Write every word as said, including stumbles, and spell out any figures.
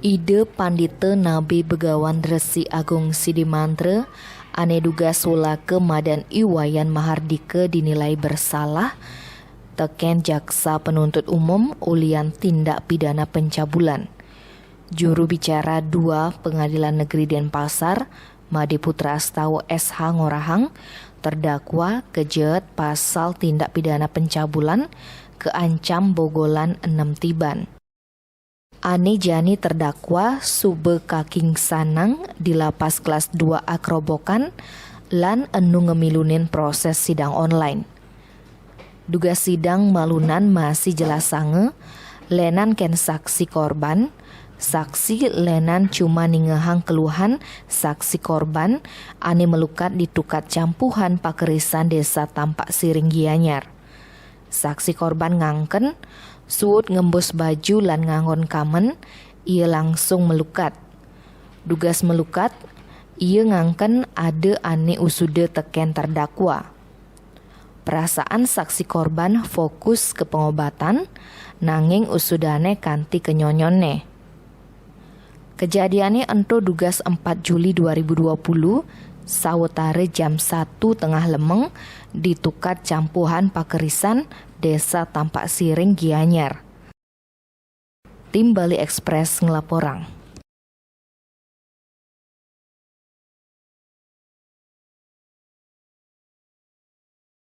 Ida Pandita Nabe Begawan Resi Agung Sidimantra ane dugas wulaka madan I Wayan Mahardika dinilai bersalah teken jaksa penuntut umum ulian tindak pidana pencabulan. Juru bicara dua Pengadilan Negeri Denpasar, Made Putra Astawa S H ngorahang, terdakwa kejeet pasal tindak pidana pencabulan keancam bogolan enem tiban. Ane jani terdakwa suba kakingsanang di Lapas Kelas dua A Kerobokan lan enu ngemilunin proses sidang online. Dugas sidang malunan masih jelasanga, lenan ken saksi korban, saksi lenan cuma ningehang keluhan saksi korban ane melukat di Tukad Campuhan Pakerisan Desa Tampak Siring Gianyar. Saksi korban ngangken, suud ngembus baju lan nganggon kamen, ia langsung melukat. Dugas melukat, ia ngangken ada ane usuda teken terdakwa. Perasaan saksi korban fokus ke pengobatan, nanging usudane kanti kenyonyonne. Kejadiane ento dugas empat Juli dua ribu dua puluh, sawetara jam satu tengah lemeng, di Tukad Campuhan Pakerisan, Desa Tampak Siring, Gianyar. Tim Bali Express ngelaporang.